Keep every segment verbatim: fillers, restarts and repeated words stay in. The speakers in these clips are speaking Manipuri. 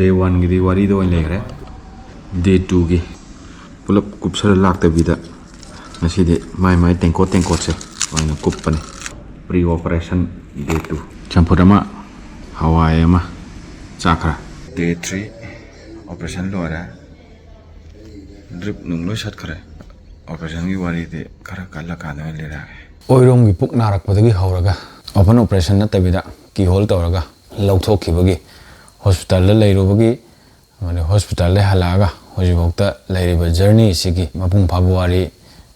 ꯗꯦ ꯋꯥꯟꯒꯤꯗꯤ ꯋꯥꯔꯤꯗ ꯑꯣꯏꯅ ꯂꯩꯈ꯭ꯔꯦ꯫ ꯗꯦ ꯇꯨꯒꯤ ꯄꯨꯂꯞ ꯀꯨꯞꯁꯜꯂ ꯂꯥꯛꯇꯕꯤꯗ ꯉꯁꯤꯗꯤ ꯃꯥꯏ ꯃꯥꯏ ꯇꯦꯡꯀꯣꯠ ꯇꯦꯡꯀꯣꯠꯁꯦ ꯑꯣꯏꯅ ꯀꯨꯞꯄꯅꯤ꯫ ꯄ꯭ꯔꯤ ꯑꯣꯄꯔꯦꯁꯟ ꯗꯦ ꯇꯨ꯫ ꯆꯝꯐꯨꯠ ꯑꯃ, ꯍꯋꯥꯏ ꯑꯃ ꯆꯥꯈ꯭ꯔꯦ꯫ ꯗꯦ ꯊ꯭ꯔꯤ ꯑꯣꯄꯔꯦꯁꯟ ꯂꯣꯏꯔꯦ꯫ ꯗ꯭ꯔꯤꯞ ꯅꯨꯡ ꯂꯣꯏ ꯁꯠꯈ꯭ꯔꯦ꯫ ꯑꯣꯄꯔꯦꯁꯟꯒꯤ ꯋꯥꯔꯤꯗꯤ ꯈꯔ ꯀꯜꯂꯀꯥꯟꯗ ꯑꯣꯏꯅ ꯂꯤꯔꯛꯑꯒꯦ꯫ ꯑꯣꯏꯔꯣꯝꯒꯤ ꯄꯨꯛ ꯅꯥꯔꯛꯄꯗꯒꯤ ꯍꯧꯔꯒ ꯑꯣꯄꯟ ꯑꯣꯄꯔꯦꯁꯟ ꯅꯠꯇꯕꯤꯗ ꯀꯤꯍꯣꯜ ꯇꯧꯔꯒ ꯂꯧꯊꯣꯛꯈꯤꯕꯒꯤ, ꯍꯣꯁꯄꯤꯇꯥꯜꯗ ꯂꯩꯔꯨꯕꯒꯤ, ꯑꯃꯗꯤ ꯍꯣꯁꯄꯤꯇꯥꯜꯗꯒꯤ ꯍꯜꯂꯛꯑꯒ ꯍꯧꯖꯤꯛꯐꯥꯎꯗ ꯂꯩꯔꯤꯕ ꯖꯔꯅꯤ ꯑꯁꯤꯒꯤ ꯃꯄꯨꯡ ꯐꯥꯕ ꯋꯥꯔꯤ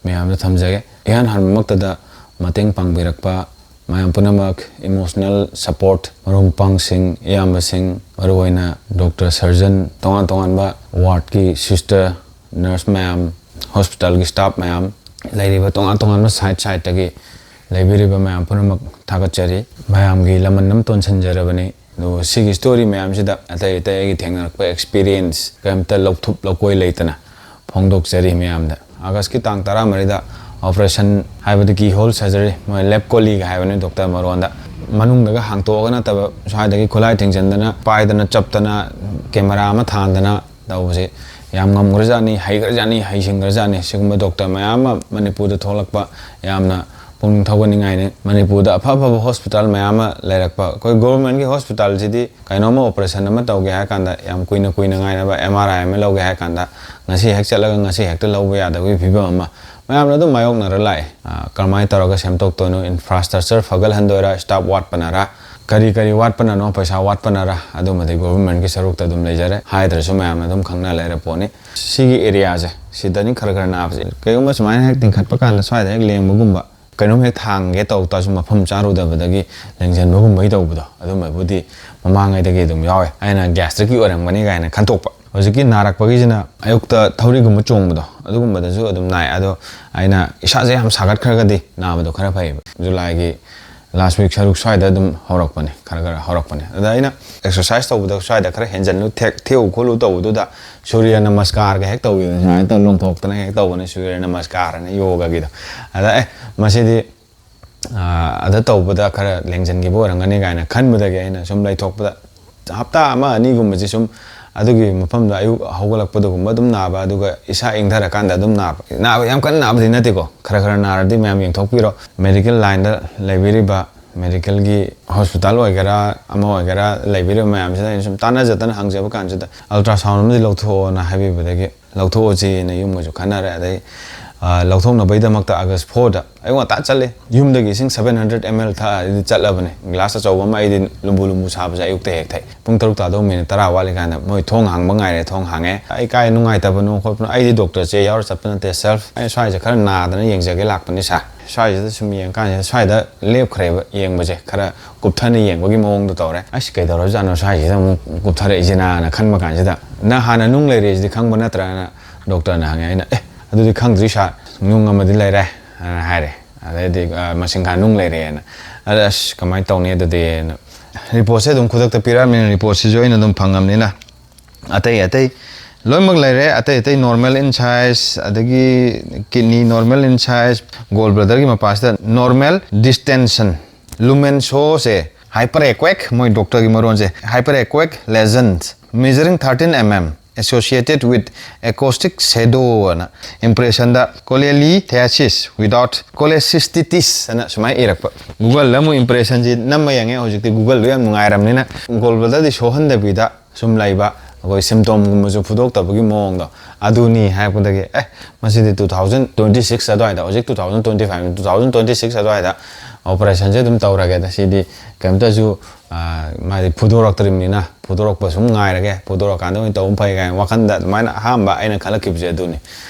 ꯃꯌꯥꯝꯗ ꯊꯝꯖꯒꯦ꯫ ꯏꯍꯥꯟ ꯍꯥꯟꯕꯃꯛꯇꯗ ꯃꯇꯦꯡ ꯄꯥꯡꯕꯤꯔꯛꯄ ꯃꯌꯥꯝ ꯄꯨꯝꯅꯃꯛ, ꯏꯃꯣꯁꯅꯦꯜ ꯁꯄꯣꯔꯠ, ꯃꯔꯨꯞ ꯃꯄꯥꯡꯁꯤꯡ, ꯏꯌꯥꯝꯕꯁꯤꯡ, ꯃꯔꯨꯑꯣꯏꯅ ꯗꯣꯛꯇꯔ, ꯁꯔꯖꯟ, ꯇꯣꯉꯥꯟ ꯇꯣꯉꯥꯟꯕ ꯋꯥꯔꯗꯀꯤ ꯁꯤꯁꯇꯔ, ꯅꯔꯁ ꯃꯌꯥꯝ, ꯍꯣꯁꯄꯤꯇꯥꯜꯒꯤ ꯁ꯭ꯇꯥꯐ ꯃꯌꯥꯝ, ꯂꯩꯔꯤꯕ ꯇꯣꯉꯥꯟ ꯇꯣꯉꯥꯟꯕ ꯁꯥꯏꯠ ꯁꯥꯏꯠꯇꯒꯤ ꯂꯩꯕꯤꯔꯤꯕ ꯃꯌꯥꯝ ꯄꯨꯝꯅꯃꯛ ꯊꯥꯒꯠꯆꯔꯤ꯫ ꯃꯌꯥꯝꯒꯤ ꯂꯃꯟ ꯑꯃ ꯇꯣꯟꯁꯤꯟꯖꯔꯕꯅꯤ꯫ ꯑꯗꯨꯒ ꯁꯤꯒꯤ ꯁ꯭ꯇꯣꯔꯤ ꯃꯌꯥꯝꯁꯤꯗ ꯑꯇꯩ ꯑꯇꯩ ꯑꯩꯒꯤ ꯊꯦꯡꯅꯔꯛꯄ ꯑꯦꯛꯁꯄꯤꯔꯤꯌꯦꯟꯁ ꯀꯔꯤꯝꯇ ꯂꯧꯊꯨꯞ ꯂꯧꯀꯣꯏ ꯂꯩꯇꯅ ꯐꯣꯡꯗꯣꯛꯆꯔꯤ ꯃꯌꯥꯝꯗ꯫ ꯑꯥꯒꯁꯀꯤ ꯇꯥꯡ ꯇꯔꯥꯃꯔꯤꯗ ꯑꯣꯄꯔꯦꯁꯟ, ꯍꯥꯏꯕꯗꯤ ꯀꯤ ꯍꯣꯜ ꯁꯔꯖꯔꯤ, ꯃꯣꯏ ꯂꯦꯞ ꯀꯣꯂꯤꯒ ꯍꯥꯏꯕꯅꯤ ꯗꯣꯛꯇꯔ ꯃꯔꯣꯟꯗ, ꯃꯅꯨꯡꯗꯒ ꯍꯥꯡꯇꯣꯛꯑꯒ ꯅꯠꯇꯕ, ꯁ꯭ꯋꯥꯏꯗꯒꯤ ꯈꯨꯠꯂꯥꯏ ꯊꯤꯡꯖꯤꯟꯗꯅ, ꯄꯥꯏꯗꯅ, ꯆꯞꯇꯅ, ꯀꯦꯃꯦꯔꯥ ꯑꯃ ꯊꯥꯟꯗꯅ ꯇꯧꯕꯁꯦ ꯌꯥꯝ ꯉꯝꯈ꯭ꯔꯖꯥꯠꯅꯤ, ꯍꯩꯈ꯭ꯔꯖꯥꯠꯅꯤ, ꯍꯩꯁꯤꯡꯈ꯭ꯔꯖꯥꯠꯅꯤ꯫ ꯁꯤꯒꯨꯝꯕ ꯗꯣꯛꯇꯔ ꯃꯌꯥꯝ ꯑꯃ ꯃꯅꯤꯄꯨꯔꯗ ꯊꯣꯛꯂꯛꯄ ꯌꯥꯝꯅ ꯄꯨꯛꯅꯤꯡ ꯊꯧꯒꯠꯅꯤꯡꯉꯥꯏꯅꯤ꯫ ꯃꯅꯤꯄꯨꯔꯗ ꯑꯐ ꯑꯐꯕ ꯍꯣꯁꯄꯤꯇꯥꯜ ꯃꯌꯥꯝ ꯑꯃ ꯂꯩꯔꯛꯄ, ꯑꯩꯈꯣꯏ ꯒꯣꯚꯔꯟꯃꯦꯟꯠꯀꯤ ꯍꯣꯁꯄꯤꯇꯥꯜꯁꯤꯗꯤ ꯀꯩꯅꯣꯝꯃ ꯑꯣꯄꯔꯦꯁꯟ ꯑꯃ ꯇꯧꯒꯦ ꯍꯥꯏ ꯀꯥꯟꯗ ꯌꯥꯝ ꯀꯨꯏꯅ ꯀꯨꯏꯅ ꯉꯥꯏꯅꯕ, ꯑꯦꯝ ꯑꯥꯔ ꯑꯥꯏ ꯑꯃ ꯂꯧꯒꯦ ꯍꯥꯏ ꯀꯥꯟꯗ ꯉꯁꯤ ꯍꯦꯛ ꯆꯠꯂꯒ ꯉꯁꯤ ꯍꯦꯛꯇ ꯂꯧꯕ ꯌꯥꯗꯕꯒꯤ ꯐꯤꯕꯝ ꯑꯃ ꯃꯌꯥꯝꯅ ꯑꯗꯨꯝ ꯃꯥꯌꯣꯛꯅꯔ ꯂꯥꯛꯑꯦ꯫ ꯑ, ꯀꯔꯝꯍꯥꯏꯅ ꯇꯧꯔꯒ ꯁꯦꯝꯗꯣꯛꯇꯣꯏꯅꯣ, ꯏꯟꯐ꯭ꯔꯥꯁ꯭ꯇ꯭ꯔꯛꯆꯔ ꯐꯒꯠꯍꯟꯗꯣꯏꯔꯥ, ꯁ꯭ꯇꯥꯐ ꯋꯥꯠꯄꯅꯔꯥ, ꯀꯔꯤ ꯀꯔꯤ ꯋꯥꯠꯄꯅꯅꯣ, ꯄꯩꯁꯥ ꯋꯥꯠꯄꯅꯔꯥ, ꯑꯗꯨꯃꯗꯤ ꯒꯣꯚꯔꯟꯃꯦꯟꯠꯀꯤ ꯁꯔꯨꯛꯇ ꯑꯗꯨꯝ ꯂꯩꯖꯔꯦ꯫ ꯍꯥꯏꯗ꯭ꯔꯁꯨ ꯃꯌꯥꯝꯅ ꯑꯗꯨꯝ ꯈꯪꯅ ꯂꯩꯔ ꯄꯣꯠꯅꯤ꯫ ꯁꯤꯒꯤ ꯑꯦꯔꯤꯌꯥꯁꯦ, ꯁꯤꯗꯅꯤ ꯈꯔ ꯈꯔ ꯅꯥꯕꯁꯦ꯫ ꯀꯩꯒꯨꯝꯕ ꯁꯨꯃꯥꯏꯅ ꯍꯦꯛ ꯇꯤꯡꯈꯠꯄ ꯀꯥꯟꯗ ꯁ꯭ꯋꯥꯏꯗ ꯍꯦꯛ ꯂꯦꯡꯕꯒꯨꯝꯕ, ꯀꯩꯅꯣꯝ ꯍꯦꯛ ꯊꯥꯡꯒꯦ ꯇꯧ ꯇꯥꯔꯁꯨ ꯃꯐꯝ ꯆꯥꯔꯨꯗꯕꯗꯒꯤ ꯂꯦꯡꯁꯤꯟꯕꯒꯨꯝꯕꯒꯤ ꯇꯧꯕꯗꯣ, ꯑꯗꯨꯝꯕꯕꯨꯗꯤ ꯃꯃꯥꯡꯉꯩꯗꯒꯤ ꯑꯗꯨꯝ ꯌꯥꯎꯋꯦ꯫ ꯑꯩꯅ ꯒ꯭ꯌꯥꯁꯇ꯭ꯔꯤꯛꯀꯤ ꯑꯣꯏꯔꯝꯒꯅꯤ ꯀꯥꯏꯅ ꯈꯟꯇꯣꯛꯄ꯫ ꯍꯧꯖꯤꯛꯀꯤ ꯅꯥꯔꯛꯄꯒꯤꯁꯤꯅ ꯑꯌꯨꯛꯇ ꯊꯧꯔꯤꯒꯨꯝꯕ ꯆꯣꯡꯕꯗꯣ, ꯑꯗꯨꯒꯨꯝꯕꯗꯁꯨ ꯑꯗꯨꯝ ꯅꯥꯏ꯫ ꯑꯗꯣ ꯑꯩꯅ ꯏꯁꯥꯁꯦ ꯌꯥꯝ ꯁꯥꯒꯠꯈ꯭ꯔꯒꯗꯤ ꯅꯥꯕꯗꯣ ꯈꯔ ꯐꯩꯌꯦꯕ꯫ ꯖꯨꯂꯥꯏꯒꯤ ꯂꯥꯁ ꯋꯤꯛ ꯁꯔꯨꯛ ꯁ꯭ꯋꯥꯏꯗ ꯑꯗꯨꯝ ꯍꯧꯔꯛꯄꯅꯦ, ꯈꯔ ꯈꯔ ꯍꯧꯔꯛꯄꯅꯦ꯫ ꯑꯗ ꯑꯩꯅ ꯑꯦꯛꯁꯔꯁꯥꯏꯁ ꯇꯧꯕꯗ ꯁ꯭ꯋꯥꯏꯗ ꯈꯔ ꯍꯦꯟꯖꯜꯂꯨ, ꯊꯦꯛ-, ꯊꯦꯛꯎ ꯈꯣꯠꯂꯨ ꯇꯧꯕꯗꯨꯗ ꯁꯨꯔ꯭ꯌ ꯅꯃꯁꯀꯥꯔꯒ ꯍꯦꯛ ꯇꯧꯕꯤꯕ, ꯁꯨꯃꯥꯏꯅ ꯇꯧꯔ ꯂꯣꯡꯊꯣꯛꯇꯅ ꯍꯦꯛ ꯇꯧꯕꯅꯦ, ꯁꯨꯔ꯭ꯌ ꯅꯃꯁꯀꯥꯔꯅ ꯌꯣꯒꯒꯤꯗꯣ꯫ ꯑꯗ ꯑꯦ, ꯃꯁꯤꯗꯤ, ꯑꯥ, ꯑꯗ ꯇꯧꯕꯗ ꯈꯔ ꯂꯦꯡꯁꯤꯟꯈꯤꯕ ꯑꯣꯏꯔꯝꯒꯅꯤ ꯀꯥꯏꯅ ꯈꯟꯕꯗꯒꯤ ꯑꯩꯅ ꯁꯨꯝ ꯂꯩꯊꯣꯛꯄꯗ ꯍꯞꯇꯥ ꯑꯃ ꯑꯅꯤꯒꯨꯝꯕꯁꯦ ꯁꯨꯝ ꯑꯗꯨꯒꯤ ꯃꯐꯝꯗ ꯑꯌꯨꯛ ꯍꯧꯒꯠꯂꯛꯄꯗꯒꯨꯝꯕ ꯑꯗꯨꯝ ꯅꯥꯕ, ꯑꯗꯨꯒ ꯏꯁꯥ ꯏꯪꯊꯔꯀꯥꯟꯗ ꯑꯗꯨꯝ ꯅꯥꯕ꯫ ꯅꯥꯕ ꯌꯥꯝ ꯀꯟꯅ ꯅꯥꯕꯗꯤ ꯅꯠꯇꯦꯀꯣ, ꯈꯔ ꯈꯔ ꯅꯥꯔꯗꯤ ꯃꯌꯥꯝ ꯌꯦꯡꯊꯣꯛꯄꯤꯔꯣ꯫ ꯃꯦꯗꯤꯀꯦꯜ ꯂꯥꯏꯟꯗ ꯂꯩꯕꯤꯔꯤꯕ, ꯃꯦꯗꯤꯀꯦꯜꯒꯤ ꯍꯣꯁꯄꯤꯇꯥꯜ ꯑꯣꯏꯒꯦꯔꯥ ꯑꯃ ꯑꯣꯏꯒꯦꯔꯥ ꯂꯩꯕꯤꯔꯤꯕ ꯃꯌꯥꯝꯁꯤꯗ ꯑꯩꯅ ꯁꯨꯝ ꯇꯥꯟꯅꯖꯗꯅ ꯍꯪꯖꯕ ꯀꯥꯟꯁꯤꯗ, "ꯑꯜꯇ꯭ꯔꯥꯁꯥꯎꯟ ꯑꯃꯗꯤ ꯂꯧꯊꯣꯛꯑꯣꯅ" ꯍꯥꯏꯕꯤꯕꯗꯒꯤ ꯂꯧꯊꯣꯛꯑꯁꯤꯅ ꯌꯨꯝꯒꯁꯨ ꯈꯟꯅꯔꯦ꯫ ꯑꯗꯩ ꯑ, ꯂꯧꯊꯣꯛꯅꯕꯒꯤꯗꯃꯛꯇ ꯑꯥꯒꯁ ꯐꯣꯔꯗ ꯑꯌꯨꯛ ꯉꯟꯇꯥ ꯆꯠꯂꯦ꯫ ꯌꯨꯝꯗꯒꯤ ꯏꯁꯤꯡ ꯁꯚꯦꯟ ꯍꯟꯗ꯭ꯔꯦꯗ ꯑꯦꯝ ꯑꯦꯜ ꯊꯛꯑꯗꯤ ꯆꯠꯂꯕꯅꯦ꯫ ꯒ꯭ꯂꯥꯁ ꯑꯆꯧꯕ ꯑꯃ, ꯑꯩꯗꯤ ꯂꯨꯝꯕꯨ ꯂꯨꯝꯕꯨ ꯁꯥꯕꯁꯦ ꯑꯌꯨꯛꯇ ꯍꯦꯛ ꯊꯛꯑꯦ꯫ ꯄꯨꯡ ꯇꯔꯨꯛ ꯇꯥꯗꯧ ꯃꯤꯅꯤꯠ ꯇꯔꯥ ꯋꯥꯠꯂꯤꯀꯥꯟꯗ ꯃꯣꯏ ꯊꯣꯡ ꯍꯥꯡꯕ ꯉꯥꯏꯔꯦ, ꯊꯣꯡ ꯍꯥꯡꯉꯦ꯫ "ꯑꯩ ꯀꯥꯏ ꯅꯨꯡꯉꯥꯏꯇꯕꯅꯣ ꯈꯣꯠꯄꯅꯣ?" "ꯑꯩꯗꯤ ꯗꯣꯛꯇꯔꯁꯦ ꯌꯥꯎꯔ ꯆꯠꯄ ꯅꯠꯇꯦ, ꯁꯦꯜꯐ꯫ ꯑꯩ ꯁ꯭ꯋꯥꯏꯁꯦ ꯈꯔ ꯅꯥꯗꯅ ꯌꯦꯡꯖꯒꯦ ꯂꯥꯛꯄꯅꯤ ꯁꯥꯔ꯫ ꯁ꯭ꯋꯥꯏꯁꯤꯗ ꯁꯨꯝ ꯌꯦꯡꯀꯥꯟꯁꯤꯗ ꯁ꯭ꯋꯥꯏꯗ ꯂꯦꯞꯈ꯭ꯔꯦꯕ ꯌꯦꯡꯕꯁꯦ, ꯈꯔ ꯀꯨꯞꯊꯅ ꯌꯦꯡꯕꯒꯤ ꯃꯑꯣꯡꯗꯣ ꯇꯧꯔꯦ꯫ ꯑꯁ, ꯀꯩꯗꯧꯔꯖꯥꯠꯅꯣ ꯁ꯭ꯋꯥꯏꯁꯤꯗ ꯑꯃꯨꯛ ꯀꯨꯞꯊꯔꯛꯏꯁꯤꯅꯅ ꯈꯟꯕ ꯀꯥꯟꯁꯤꯗ, "ꯅꯪ ꯍꯥꯟꯅ ꯅꯨꯡ ꯂꯩꯔꯦꯁꯤꯗꯤ ꯈꯪꯕ ꯅꯠꯇ꯭ꯔꯥꯅ?" ꯗꯣꯛꯇꯔꯅ ꯍꯪꯉꯦ꯫ ꯑꯩꯅ, "ꯑꯦ, ꯑꯗꯨꯗꯤ ꯈꯪꯗ꯭ꯔꯤ ꯁꯥꯔ, ꯅꯨꯡ ꯑꯃꯗꯤ ꯂꯩꯔꯦ" ꯍꯥꯏꯅ ꯍꯥꯏꯔꯦ꯫ ꯑꯗꯩꯗꯤ, "ꯑ, ꯃꯁꯤꯡꯈꯥ ꯅꯨꯡ ꯂꯩꯔꯦꯅ"꯫ ꯑꯗ, "ꯑꯁ, ꯀꯃꯥꯏꯅ ꯇꯧꯅꯤ ꯑꯗꯨꯗꯤꯅ?" ꯔꯤꯄꯣꯔꯠꯁꯦ ꯑꯗꯨꯝ ꯈꯨꯗꯛꯇ ꯄꯤꯔꯛꯑꯕꯅꯤꯅ, ꯔꯤꯄꯣꯔꯠꯁꯤꯁꯨ ꯑꯩꯅ ꯑꯗꯨꯝ ꯐꯪꯉꯕꯅꯤꯅ, ꯑꯇꯩ ꯑꯇꯩ ꯂꯣꯏꯅꯃꯛ ꯂꯩꯔꯦ꯫ ꯑꯇꯩ ꯑꯇꯩ ꯅꯣꯔꯃꯦꯜ ꯏꯟ ꯁꯥꯏꯖ, ꯑꯗꯒꯤ ꯀꯤꯠꯅꯤ ꯅꯣꯔꯃꯦꯜ ꯏꯟ ꯁꯥꯏꯖ, ꯒꯣꯜ ꯕ꯭ꯂꯦꯗꯔꯒꯤ ꯃꯄꯥꯁꯤꯗ ꯅꯣꯔꯃꯦꯜ ꯗꯤꯁꯇꯦꯟꯁꯟ, ꯂꯨꯃꯦꯟ ꯁꯣꯁꯦ, ꯍꯥꯏꯄꯔ ꯑꯦꯀ꯭ꯋꯦꯛ, ꯃꯣꯏ ꯗꯣꯛꯇꯔꯒꯤ ꯃꯔꯣꯟꯁꯦ, hyperechoic lesion measuring thirteen mm associated with acoustic shadow ꯑꯅ, ꯏꯝꯄ꯭ꯔꯦꯁꯟꯗ cholelithiasis without cholecystitis ꯑꯅ ꯁꯨꯃꯥꯏꯅ ꯏꯔꯛꯄ꯫ ꯒꯨꯒꯜꯗ ꯑꯃꯨꯛ ꯏꯝꯄ꯭ꯔꯦꯁꯟꯁꯤ ꯅꯝꯃ ꯌꯦꯡꯉꯦ꯫ ꯍꯧꯖꯤꯛꯇꯤ ꯒꯨꯒꯜꯗꯣ ꯌꯥꯝ ꯅꯨꯡꯉꯥꯏꯔꯕꯅꯤꯅ, ꯒꯣꯜ ꯕ꯭ꯂꯦꯗꯔꯗꯤ ꯁꯣꯛꯍꯟꯗꯕꯤꯗ ꯁꯨꯝ ꯂꯩꯕ, ꯑꯩꯈꯣꯏ ꯁꯤꯝꯇꯣꯝꯒꯨꯝꯕꯁꯨ ꯐꯨꯗꯣꯛꯇꯕꯒꯤ ꯃꯑꯣꯡꯗꯣ, ꯑꯗꯨꯅꯤ ꯍꯥꯏꯔꯛꯄꯗꯒꯤ, "ꯑꯦ, ꯃꯁꯤꯗꯤ two thousand twenty six ꯑꯗꯨꯋꯥꯏꯗ, ꯍꯧꯖꯤꯛ two thousand twenty five, two thousand twenty six ꯑꯗꯨꯋꯥꯏꯗ ꯑꯣꯄꯔꯦꯁꯟꯁꯦ ꯑꯗꯨꯝ ꯇꯧꯔꯒꯦꯗ, ꯁꯤꯗꯤ ꯀꯩꯝꯇꯁꯨ, ꯑ, ꯃꯥꯗꯤ ꯐꯨꯗꯣꯔꯛꯇ꯭ꯔꯤꯕꯅꯤꯅ, ꯐꯨꯗꯣꯔꯛꯄ ꯁꯨꯝ ꯉꯥꯏꯔꯒꯦ, ꯐꯨꯗꯣꯔꯛꯀꯥꯟꯗ ꯑꯣꯏꯅ ꯇꯧꯕ ꯐꯩ" ꯀꯥꯏꯅ ꯋꯥꯈꯟꯗ ꯑꯗꯨꯃꯥꯏꯅ ꯑꯍꯥꯟꯕ ꯑꯩꯅ ꯈꯜꯂꯛꯈꯤꯕꯁꯦ ꯑꯗꯨꯅꯤ꯫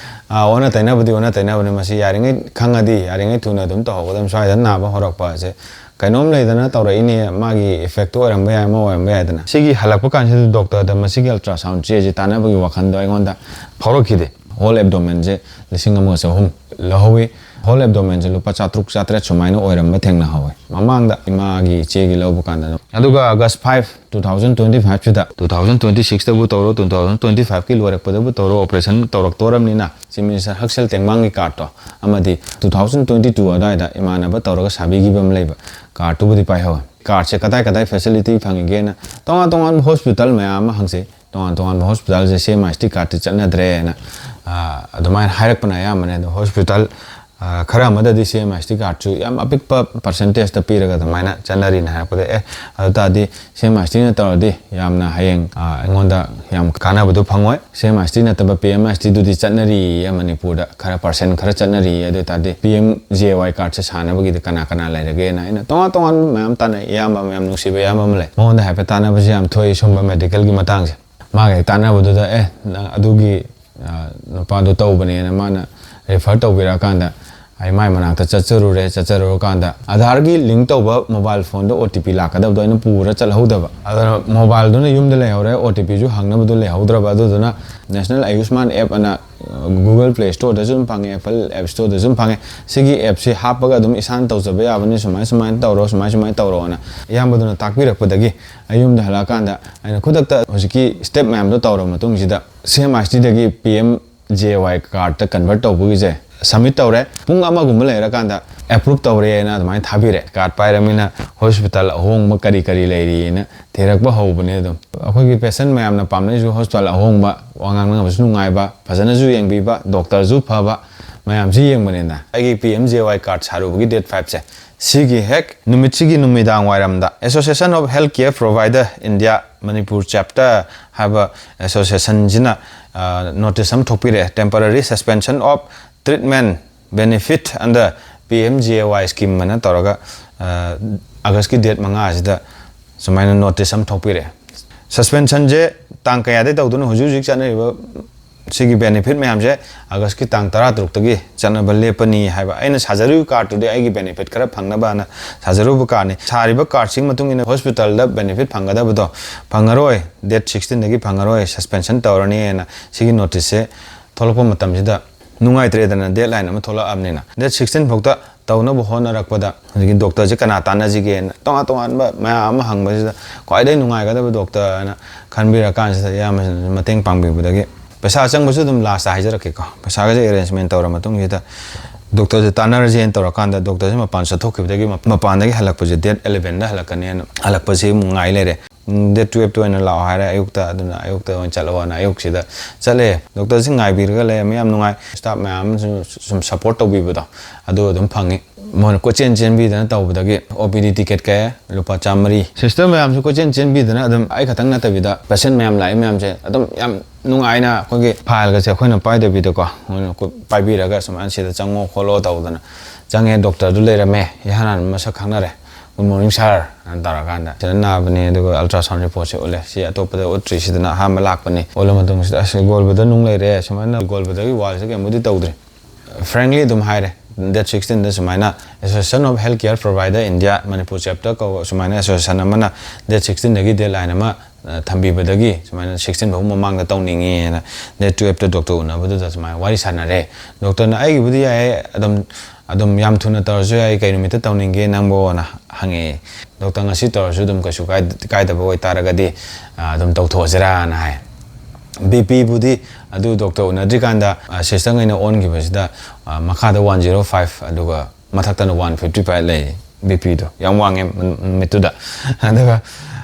ꯑ, ꯑꯣꯟꯅ ꯇꯩꯅꯕꯗꯤ ꯑꯣꯟꯅ ꯇꯩꯅꯕꯅꯤ, ꯃꯁꯤ ꯌꯥꯔꯤꯉꯩ ꯈꯪꯉꯗꯤ, ꯌꯥꯔꯤꯉꯩ ꯊꯨꯅ ꯑꯗꯨꯝ ꯇꯧꯍꯧꯒꯗꯕꯅꯤ꯫ ꯁ꯭ꯋꯥꯏꯗ ꯅꯥꯕ ꯍꯧꯔꯛꯄ ꯑꯁꯦ ꯀꯩꯅꯣꯝ ꯂꯩꯗꯅ ꯇꯧꯔꯛꯏꯅꯦ, ꯃꯥꯒꯤ ꯏꯐꯦꯛꯇꯣ ꯑꯣꯏꯔꯝꯕ ꯌꯥꯏ, ꯑꯃ ꯑꯣꯏꯔꯝꯕ ꯌꯥꯏꯗꯅ꯫ ꯁꯤꯒꯤ ꯍꯜꯂꯛꯄ ꯀꯥꯟꯁꯤꯗ ꯗꯣꯛꯇꯔꯗ ꯃꯁꯤꯒꯤ ꯑꯜꯇ꯭ꯔꯥꯁꯥꯎꯟ ꯆꯦꯁꯦ ꯇꯥꯟꯅꯕꯒꯤ ꯋꯥꯈꯟꯗꯣ ꯑꯩꯉꯣꯟꯗ ꯐꯥꯎꯔꯛꯈꯤꯗꯦ꯫ ꯍꯣꯜ ꯑꯦꯕꯗꯣꯃꯦꯟꯁꯦ ꯂꯤꯁꯤꯡ ꯑꯃꯒ ꯆꯍꯨꯝ ꯂꯧꯍꯧꯋꯤ꯫ ꯍꯣꯜ ꯑꯦꯕꯗꯣꯃꯦꯟꯁꯦ ꯂꯨꯄꯥ ꯆꯥꯇ꯭ꯔꯨꯛ ꯆꯥꯇ꯭ꯔꯦꯠ ꯁꯨꯃꯥꯏꯅ ꯑꯣꯏꯔꯝꯕ ꯊꯦꯡꯅꯍꯧꯋꯤ ꯃꯃꯥꯡꯗ ꯏꯃꯥꯒꯤ ꯏꯆꯦꯒꯤ ꯂꯧꯕ ꯀꯥꯟꯗ꯫ ꯑꯗꯨꯒ ꯑꯥꯒꯁ five, two thousand twenty five ꯁꯤꯗ, two thousand twenty six ꯇꯕꯨ ꯇꯧꯔꯣ, two thousand twenty five ꯀꯤ ꯂꯣꯏꯔꯛꯄꯗꯕꯨ ꯇꯧꯔꯣ, ꯑꯣꯄꯔꯦꯁꯟ ꯇꯧꯔꯛꯇꯣꯔꯝꯅꯤꯅ, ꯆꯤꯐ ꯃꯤꯅꯤꯁꯇꯔ ꯍꯛꯁꯦꯜ ꯇꯦꯡꯕꯥꯡꯒꯤ ꯀꯥꯔꯠꯇꯣ ꯑꯃꯗꯤ two thousand twenty two ꯑꯗꯨꯋꯥꯏꯗ ꯏꯃꯥꯟꯅꯕ ꯇꯧꯔꯒ ꯁꯥꯕꯤꯈꯤꯕ ꯑꯃ ꯂꯩꯕ, ꯀꯥꯔꯠꯇꯨꯕꯨꯗꯤ ꯄꯥꯏꯍꯧꯋꯦ꯫ cardꯁꯦ ꯀꯗꯥꯏ ꯀꯗꯥꯏ facility ꯐꯪꯉꯤꯒꯦꯅ ꯇꯣꯉꯥꯟ ꯇꯣꯉꯥꯟꯕ hospital ꯃꯌꯥꯝ ꯑꯃ ꯍꯪꯖꯩ꯫ ꯇꯣꯉꯥꯟ ꯇꯣꯉꯥꯟꯕ hospitalꯁꯦ C M I S T cardꯇꯤ ꯆꯠꯅꯗ꯭ꯔꯦꯅ, ꯑ, ꯑꯗꯨꯃꯥꯏꯅ ꯍꯥꯏꯔꯛꯄꯅ ꯑꯌꯥꯝꯕꯅꯦ꯫ ꯑꯗꯣ hospital, ꯑ, ꯈꯔ ꯑꯃꯗꯗꯤ C M I S T cardꯁꯨ ꯌꯥꯝ ꯑꯄꯤꯛꯄ percentageꯇ ꯄꯤꯔꯒ ꯑꯗꯨꯃꯥꯏꯅ ꯆꯠꯅꯔꯤꯅ ꯍꯥꯏꯔꯛꯄꯗ, ꯑꯦ, ꯑꯗꯨ ꯇꯥꯔꯗꯤ C M I S Tꯅ ꯇꯧꯔꯗꯤ ꯌꯥꯝꯅ ꯍꯌꯦꯡ, ꯑ, ꯑꯩꯉꯣꯟꯗ ꯌꯥꯝ ꯀꯥꯟꯅꯕꯗꯣ ꯐꯪꯉꯣꯏ꯫ C M I S T ꯅꯠꯇꯕ P M I S Tꯗꯨꯗꯤ ꯆꯠꯅꯔꯤꯌꯦ ꯃꯅꯤꯄꯨꯔꯗ, ꯈꯔ percent ꯈꯔ ꯆꯠꯅꯔꯤꯌꯦ꯫ ꯑꯗꯨ ꯑꯣꯏ ꯇꯥꯔꯗꯤ P M J Y cardꯁꯦ ꯁꯥꯟꯅꯕꯒꯤꯗꯤ ꯀꯅꯥ ꯀꯅꯥ ꯂꯩꯔꯒꯦꯅ ꯑꯩꯅ ꯇꯣꯉꯥꯟ ꯇꯣꯉꯥꯟꯕ ꯃꯌꯥꯝ ꯇꯥꯟꯅꯩ꯫ ꯏꯌꯥꯝꯕ ꯑꯃ, ꯌꯥꯝ ꯅꯨꯡꯁꯤꯕ ꯏꯌꯥꯝꯕ ꯑꯃ ꯂꯩ, ꯃꯉꯣꯟꯗ ꯍꯥꯏꯐꯦꯠ ꯇꯥꯟꯅꯕꯁꯦ ꯌꯥꯝ ꯊꯣꯛꯏ ꯁꯨꯝꯕ medicalꯒꯤ ꯃꯇꯥꯡꯁꯦ꯫ ꯃꯥꯒ ꯍꯦꯛ ꯇꯥꯟꯅꯕꯗꯨꯗ, "ꯑꯦ, ꯅꯪ ꯑꯗꯨꯒꯤ, ꯑ, ꯅꯨꯄꯥꯗꯣ ꯇꯧꯕꯅꯦꯅ" ꯃꯥꯅ refer ꯇꯧꯕꯤꯔꯛꯑꯀꯥꯟꯗ ꯑꯩ ꯃꯥꯏ ꯃꯅꯥꯛꯇ ꯆꯠꯆꯔꯨꯔꯦ꯫ ꯆꯠꯆꯔꯨꯔꯀꯥꯟꯗ Aadhaarꯒꯤ link ꯇꯧꯕ mobile phoneꯗ O T P ꯂꯥꯛꯀꯗꯕꯗꯣ ꯑꯩꯅ ꯄꯨꯔ ꯆꯠꯍꯧꯗꯕ꯫ ꯑꯗꯨꯅ mobileꯗꯨꯅ ꯌꯨꯝꯗ ꯂꯩꯍꯧꯔꯦ, O T Pꯁꯨ ꯍꯪꯅꯕꯗꯣ ꯂꯩꯍꯧꯗ꯭ꯔꯕ꯫ ꯑꯗꯨꯗꯨꯅ National Ayushman app ꯑꯅ, ꯑ, Google Play Storeꯗꯁꯨ ꯑꯗꯨꯝ ꯐꯪꯉꯦ, Apple App Storeꯗꯁꯨ ꯑꯗꯨꯝ ꯐꯪꯉꯦ꯫ ꯁꯤꯒꯤ appꯁꯤ ꯍꯥꯞꯄꯒ ꯑꯗꯨꯝ ꯏꯁꯥꯅ ꯇꯧꯖꯕ ꯌꯥꯕꯅꯤ, ꯁꯨꯃꯥꯏ ꯁꯨꯃꯥꯏꯅ ꯇꯧꯔꯣ, ꯁꯨꯃꯥꯏ ꯁꯨꯃꯥꯏꯅ ꯇꯧꯔꯣꯅ ꯏꯌꯥꯝꯕꯗꯨꯅ ꯇꯥꯛꯄꯤꯔꯛꯄꯗꯒꯤ ꯑꯩ ꯌꯨꯝꯗ ꯍꯜꯂꯛꯑꯀꯥꯟꯗ ꯑꯩꯅ ꯈꯨꯗꯛꯇ ꯍꯧꯖꯤꯛꯀꯤ step ꯃꯌꯥꯝꯗꯣ ꯇꯧꯔꯕ ꯃꯇꯨꯡꯁꯤꯗ C M I S Tꯗꯒꯤ P M J Y cardꯇ convert ꯇꯧꯕꯒꯤꯁꯦ submit ꯇꯧꯔꯦ꯫ ꯄꯨꯡ ꯑꯃꯒꯨꯝꯕ ꯂꯩꯔꯀꯥꯟꯗ approve ꯇꯧꯔꯦꯅ ꯑꯗꯨꯃꯥꯏꯅ ꯊꯥꯕꯤꯔꯦ꯫ Card ꯄꯥꯏꯔꯃꯤꯅ hospital ꯑꯍꯣꯡꯕ ꯀꯔꯤ ꯀꯔꯤ ꯂꯩꯔꯤꯅ ꯊꯤꯔꯛꯄ ꯍꯧꯕꯅꯦ꯫ ꯑꯗꯨꯝ ꯑꯩꯈꯣꯏꯒꯤ patient ꯃꯌꯥꯝꯅ ꯄꯥꯝꯅꯩꯁꯨ hospital ꯑꯍꯣꯡꯕ, ꯋꯥ ꯉꯥꯡꯅꯕꯁꯨ ꯅꯨꯡꯉꯥꯏꯕ, ꯐꯖꯅꯁꯨ ꯌꯦꯡꯕꯤꯕ, doctorꯁꯨ ꯐꯕ ꯃꯌꯥꯝꯁꯤ ꯌꯦꯡꯕꯅꯤꯅ꯫ ꯑꯩꯒꯤ P M J Y card ꯁꯥꯔꯨꯕꯒꯤ date fiveꯁꯦ, ꯁꯤꯒꯤ ꯍꯦꯛ ꯅꯨꯃꯤꯠꯁꯤꯒꯤ ꯅꯨꯃꯤꯗꯥꯡ ꯋꯥꯏꯔꯝꯗ Association of Healthcare Provider India Manipur Chapter ꯍꯥꯏꯕ associationꯁꯤꯅ, ꯑ, notice ꯑꯃ ꯊꯣꯛꯄꯤꯔꯛꯑꯦ, temporary suspension of treatment benefit under P M J Y scheme ꯑꯅ ꯇꯧꯔꯒ, ꯑ, Augustꯀꯤ date ꯃꯉꯥꯁꯤꯗ ꯁꯨꯃꯥꯏꯅ notice ꯑꯃ ꯊꯣꯛꯄꯤꯔꯛꯑꯦ꯫ Suspensionꯁꯦ ꯇꯥꯡ ꯀꯌꯥꯗꯩ ꯇꯧꯗꯣꯏꯅꯣ? ꯍꯧꯖꯤꯛ ꯍꯧꯖꯤꯛ ꯆꯠꯅꯔꯤꯕ ꯁꯤꯒꯤ benefit ꯃꯌꯥꯝꯁꯦ Augustꯀꯤ ꯇꯥꯡ ꯇꯔꯥ ꯇꯔꯨꯛꯇꯒꯤ ꯆꯠꯅꯕ ꯂꯦꯞꯄꯅꯤ ꯍꯥꯏꯕ꯫ ꯑꯩꯅ ꯁꯥꯖꯔꯤꯕ cardꯇꯨꯗꯤ ꯑꯩꯒꯤ benefit ꯈꯔ ꯐꯪꯅꯕꯅ ꯁꯥꯖꯔꯨꯕ cardꯅꯤ꯫ ꯁꯥꯔꯤꯕ cardꯁꯤꯒꯤ ꯃꯇꯨꯡ ꯏꯟꯅ hospitalꯗ benefit ꯐꯪꯒꯗꯕꯗꯣ ꯐꯪꯉꯔꯣꯏ, date sixteenꯗꯒꯤ ꯐꯪꯉꯔꯣꯏ, suspension ꯇꯧꯔꯅꯤꯅ ꯁꯤꯒꯤ noticeꯁꯦ ꯊꯣꯛꯂꯛꯄ ꯃꯇꯝꯁꯤꯗ ꯅꯨꯡꯉꯥꯏꯇ꯭ꯔꯦꯗꯅ, deadline ꯑꯃ ꯊꯣꯛꯂꯛꯑꯕꯅꯤꯅ꯫ Date sixteen ꯐꯥꯎꯗ ꯇꯧꯅꯕ ꯍꯣꯠꯅꯔꯛꯄꯗ ꯍꯧꯖꯤꯛꯀꯤ doctorꯁꯦ ꯀꯅꯥ ꯇꯥꯟꯅꯁꯤꯒꯦꯅ ꯇꯣꯉꯥꯟ ꯇꯣꯉꯥꯟꯕ ꯃꯌꯥꯝ ꯑꯃ ꯍꯪꯕꯁꯤꯗ ꯈ꯭ꯋꯥꯏꯗꯒꯤ ꯅꯨꯡꯉꯥꯏꯒꯗꯕ doctor ꯍꯥꯏꯅ ꯈꯟꯕꯤꯔꯀꯥꯟꯁꯤꯗ ꯏꯌꯥꯝꯕꯁꯤꯅꯁꯨ ꯃꯇꯦꯡ ꯄꯥꯡꯕꯤꯕꯗꯒꯤ ꯄꯩꯁꯥ ꯆꯪꯕꯁꯨ ꯑꯗꯨꯝ lastꯇ ꯍꯥꯏꯖꯔꯛꯀꯦꯀꯣ꯫ ꯄꯩꯁꯥꯒꯁꯦ arrangement ꯇꯧꯔ ꯃꯇꯨꯡꯁꯤꯗ ꯗꯣꯛꯇꯔꯁꯦ ꯇꯥꯟꯅꯔꯁꯦꯅ ꯇꯧꯔꯀꯥꯟꯗ, ꯗꯣꯛꯇꯔꯁꯦ ꯃꯄꯥꯟ ꯆꯠꯊꯣꯛꯈꯤꯕꯗꯒꯤ, ꯃ-, ꯃꯄꯥꯟꯗꯒꯤ ꯍꯜꯂꯛꯄꯁꯦ ꯗꯦꯠ ꯑꯦꯂꯚꯦꯟꯗ ꯍꯜꯂꯛꯀꯅꯤꯅ, ꯍꯜꯂꯛꯄꯁꯤ ꯑꯃꯨꯛ ꯉꯥꯏ ꯂꯩꯔꯦ꯫ ꯎꯝ, ꯗꯦꯠ ꯇꯨꯌꯦꯜꯞꯇ ꯑꯣꯏꯅ ꯂꯥꯛꯑꯣ ꯍꯥꯏꯔꯦ ꯑꯌꯨꯛꯇ, ꯑꯗꯨꯅ ꯑꯌꯨꯛꯇ ꯑꯣꯏꯅ ꯆꯠꯂꯣꯅ ꯑꯌꯨꯛꯁꯤꯗ ꯆꯠꯂꯦ꯫ ꯗꯣꯛꯇꯔꯁꯤ ꯉꯥꯏꯕꯤꯔꯒ ꯂꯩꯔꯝꯃꯦ, ꯌꯥꯝ ꯅꯨꯡꯉꯥꯏ꯫ ꯁ꯭ꯇꯥꯐ ꯃꯌꯥꯝ ꯑꯃꯁꯨ ꯁꯨꯝ ꯁꯞꯄꯣꯔꯠ ꯇꯧꯕꯤꯕꯗꯣ, ꯑꯗꯨ ꯑꯗꯨꯝ ꯐꯪꯉꯤ꯫ ꯃꯣꯏꯅ ꯀꯣꯏꯆꯦꯟ ꯆꯦꯟꯕꯤꯗꯅ ꯇꯧꯕꯗꯒꯤ ꯑꯣ ꯄꯤ ꯗꯤ ꯇꯤꯀꯦꯠ ꯀꯛꯑꯦ, ꯂꯨꯄꯥ ꯆꯥꯝꯃꯔꯤ꯫ ꯁꯤꯁꯇꯔ ꯃꯌꯥꯝꯁꯨ ꯀꯣꯏꯆꯦꯟ ꯆꯦꯟꯕꯤꯗꯅ ꯑꯗꯨꯝ, ꯑꯩ ꯈꯛꯇꯪ ꯅꯠꯇꯕꯤꯗ, ꯄꯦꯁꯦꯟ ꯃꯌꯥꯝ ꯂꯥꯛꯏ ꯃꯌꯥꯝꯁꯦ ꯑꯗꯨꯝ ꯌꯥꯝ ꯅꯨꯡꯉꯥꯏꯅ ꯑꯩꯈꯣꯏꯒꯤ ꯐꯥꯏꯜꯒꯁꯦ ꯑꯩꯈꯣꯏꯅ ꯄꯥꯏꯗꯕꯤꯗꯀꯣ, ꯃꯣꯏꯅ ꯀꯨ-, ꯄꯥꯏꯕꯤꯔꯒ ꯁꯨꯃꯥꯏꯅ ꯁꯤꯗ ꯆꯪꯉꯣ ꯈꯣꯠꯂꯣ ꯇꯧꯗꯅ ꯆꯪꯉꯦ꯫ ꯗꯣꯛꯇꯔꯗꯨ ꯂꯩꯔꯝꯃꯦ, ꯏꯍꯥꯟ ꯍꯥꯟꯅ ꯃꯁꯛ ꯈꯪꯅꯔꯦ꯫ "Good morning sir" ꯑꯅ ꯇꯧꯔꯀꯥꯟꯗ ꯁꯤꯗ ꯅꯥꯕꯅꯦ, ꯑꯗꯨꯒ ultrasound reportꯁꯦ ꯎꯠꯂꯦ, "ꯁꯤ ꯑꯇꯣꯞꯄꯗ ꯎꯠꯇ꯭ꯔꯤ, ꯁꯤꯗꯅ ꯑꯍꯥꯟꯕ ꯂꯥꯛꯄꯅꯤ"꯫ ꯎꯠꯂ ꯃꯇꯨꯡꯁꯤꯗ, "ꯑꯁ, ꯒꯣꯜꯕꯗ ꯅꯨꯡ ꯂꯩꯔꯦ, ꯁꯨꯃꯥꯏꯅ ꯒꯣꯜꯕꯗꯒꯤ ꯋꯥꯜꯁꯦ ꯀꯩꯝꯕꯨꯗꯤ ꯇꯧꯗ꯭ꯔꯤ"꯫ Frankly ꯑꯗꯨꯝ ꯍꯥꯏꯔꯦ꯫ Date sixteenꯗ ꯁꯨꯃꯥꯏꯅ Association of Healthcare Provider India Manipur Chapter ꯀꯧꯕ ꯁꯨꯃꯥꯏꯅ association ꯑꯃꯅ date sixteenꯗꯒꯤ deadline ꯑꯃ, ꯑ, ꯊꯝꯕꯤꯕꯗꯒꯤ ꯁꯨꯃꯥꯏꯅ sixteen ꯐꯥꯎ ꯃꯃꯥꯡꯗ ꯇꯧꯅꯤꯡꯉꯦꯅ date twelveꯇ ꯗꯣꯛꯇꯔ ꯎꯅꯕꯗꯨꯗ ꯁꯨꯃꯥꯏꯅ ꯋꯥꯔꯤ ꯁꯥꯟꯅꯔꯦ꯫ ꯗꯣꯛꯇꯔꯅ "ꯑꯩꯒꯤꯕꯨꯗꯤ ꯌꯥꯏꯌꯦ, ꯑꯗꯨꯝ, ꯑꯗꯨꯝ ꯌꯥꯝ ꯊꯨꯅ ꯇꯧꯔꯁꯨ ꯌꯥꯏ, ꯀꯩ ꯅꯨꯃꯤꯠꯇ ꯇꯧꯅꯤꯡꯒꯦ ꯅꯪꯕꯣꯅ?" ꯍꯪꯉꯛꯑꯦ꯫ "ꯗꯣꯛꯇꯔ ꯉꯁꯤ ꯇꯧꯔꯁꯨ ꯑꯗꯨꯝ ꯀꯩꯁꯨ ꯀꯥꯏ-, ꯀꯥꯏꯗꯕ ꯑꯣꯏꯇꯥꯔꯒꯗꯤ, ꯑ, ꯑꯗꯨꯝ ꯇꯧꯊꯣꯛꯑꯁꯤꯔꯥꯅ" ꯍꯥꯏ꯫ ꯕꯤ ꯄꯤꯕꯨꯗꯤ ꯑꯗꯨ ꯗꯣꯛꯇꯔ ꯎꯅꯗ꯭ꯔꯤꯀꯥꯟꯗ, ꯑ, ꯁꯤꯁꯇꯔꯉꯩꯅ ꯑꯣꯟꯈꯤꯕꯁꯤꯗ, ꯑ, ꯃꯈꯥꯗ one zero five, ꯑꯗꯨꯒ ꯃꯊꯛꯇꯅ one fifty five ꯂꯩ, ꯕꯤ ꯄꯤꯗꯣ ꯌꯥꯝ ꯋꯥꯡꯉꯦ ꯃ-, ꯅꯨꯃꯤꯠꯇꯨꯗ꯫ ꯑꯗꯨꯒ